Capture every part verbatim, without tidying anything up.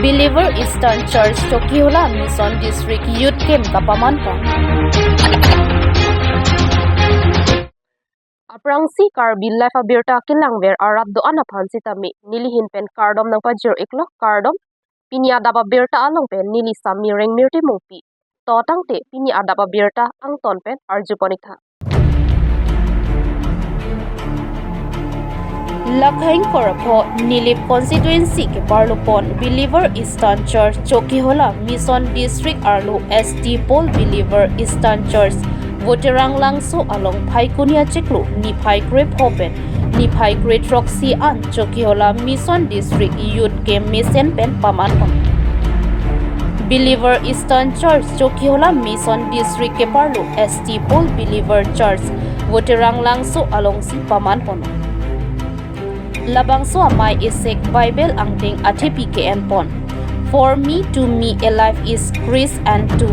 Believer Eastern Church Chokihola Mission District Youth Camp kapaman pon. Aphrangsi Karbi Live abirta kelangver arat do-an aphan sitame nelihin pen kardom nangpajir iklo, kardom. Pini adap abirta along pen neli Sami Rengmirti Mongpi. To tangte pini adap abirta angton pen arjupon iktha. Lakhaing korapho Nilip constituency keparlo pon Believer Eastern Church Chokihola Mission District arlo S T Paul Believer Eastern Church Voterang Langso along Phaikuni achiklo niphai krepho pen niphai krethroksi an Chokihola Mission District Youth Camp mesen pen paman pon. Believer Eastern Church Chokihola Mission District keparlo S T Paul Believer Church Voterang Langso alongsi paman pon. Labangso amei esek Bible angdeng athepi ke-en pon. For me, to me, a life is Christ and to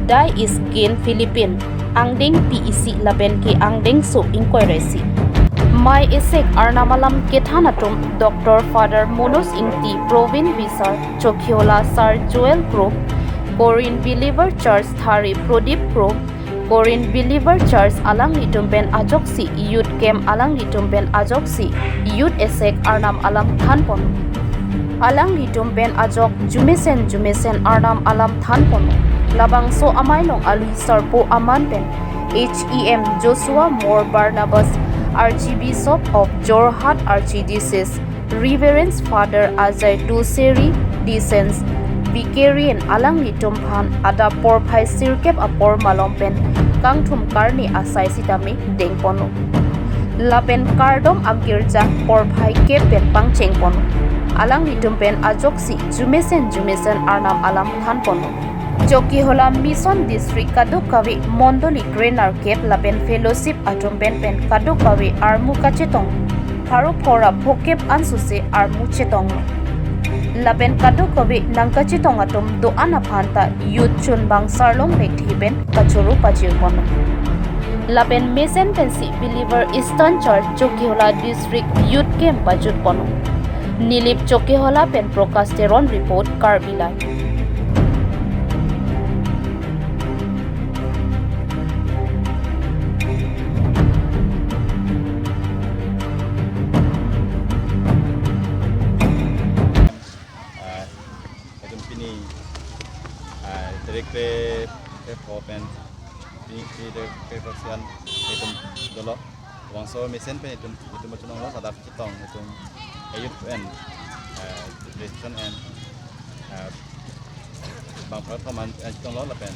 die is gain, Philippian angdeng pi isi lapen ke angdengso ingkoi ra isi. Mei esek arnam alam kethan atum Doctor Father Manoj Ingti, Provin Bisar, Chokihola Sar Joel Kro, Korean Believer Church Thari Prodip Kro, Korean Believer Church alanglitum pen ajoksi Youth Camp alanglitum pen ajoksi Youth esek arnam alam than pon. Alanglitum pen ajok jumesen jumesen arnam alam than pon. Labangso amei along alui sarpo aman pen H E M Joshua Moore Barnabas, Archbishop of Jorhat Archdiocese, Reverend Father Ajay Tuseri, Deacons, Vicarian alanglitum aphan adap porphai sirkep apor malom pen kangthum karni asai sitame deng pon. Lapen kardom agirja porphai kep pen pangcheng pon. Alanglitum pen ajoksi jumesen jumesen arnam alam than pon. Chokihola Mission District kadokave mondoli krenerkep lapen fellowship atum pen pen kadokave armu kachetong pharo phora phokep ansose armu chetong. Lapen kadokave nangkachetong atum do-an aphan ta youth chunbang Sarlong Lekthe pen kachoro pajir pon. Lapen mesen pensi Believer Eastern Church Chokihola District Youth Camp pajut pon. Nilip Chokihola pen Prakash Teron report, Karbi Live. Ah, itum pini, ah, tarik kre, krepho pen, pini, pini tarik krepho sian itum dolo. Labangso mesen pen itum, itum pachunong lo, sadap chetong itum, eh, youth pen, eh, registration and, eh, bang platform an, eh, chetong lo lapen,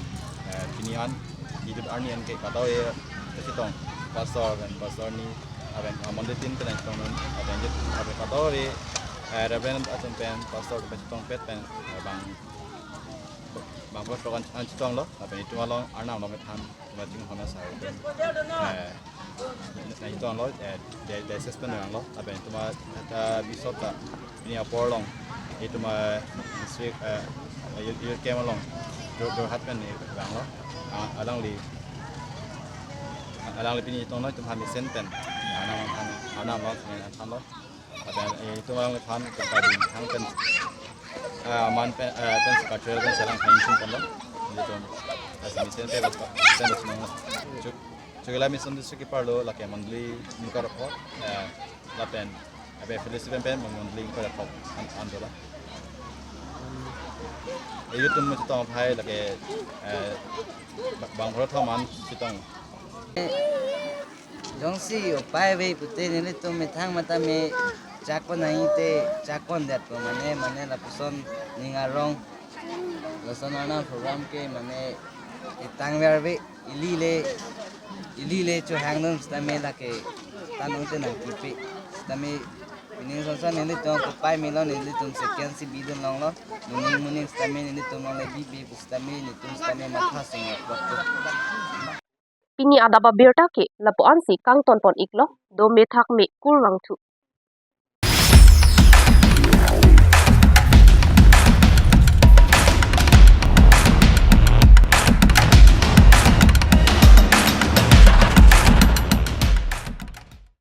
eh, pini an, youth arni an ke kadokave chetong, pastor pen, pastor ni, lapen, ah, mondoli tin pen chetong non, lapen youth, lapen kadokave, eh, reverend atum pen, pastor pen chetongpet pen, eh, bang, bang pastor an, an chetong lo, lapen itum along arnam along than, itum aching hona sa, eh, nangchetong lo, eh, di-, diocese pen vanglo, lapen itum a, eh, bishop ta, pini apor along, itum a, district, eh, youth, youth camp along, Jor-, Jorhat pen ni vanglo, ah, alangli, alangli pini chetong lo, itum ha mesen pen, arnam along than, arnam along than, than lo. Lapen, eh, itum alangli than, itum kading, than pen, eh, man pen, eh, pen cultural pen selang than itum pon lo. Itum, eh, mesen pen, pen chetong lo. Chok-, Chokihola Mission District keparlo, lake mondoli ingkoi ra pho, eh, lapen, eh, fellowship pen pen mondoli ingkoi ra pho, an, an dolo. Eh, youth atum chetong aphai, lake, eh, ba-, bang pharo thom an chetong. Jongsi upai ave pute nelitum methang matame chakon nangji te chakon detpo mane, mane lapuson ning arong lason arnam program ke mane itang verve ili le, ili le chohangdun sitame lake tanung te nangkipi sitame pini sonson nelitum kopai melo nelitum second si bidun longlo, muning muning sitame nelitum longle bibe sitame nelitum sitame matha sung waktu. Pini adap abirta ke lapu-ansi kangton pon iklo, dome thakme kurvangthu.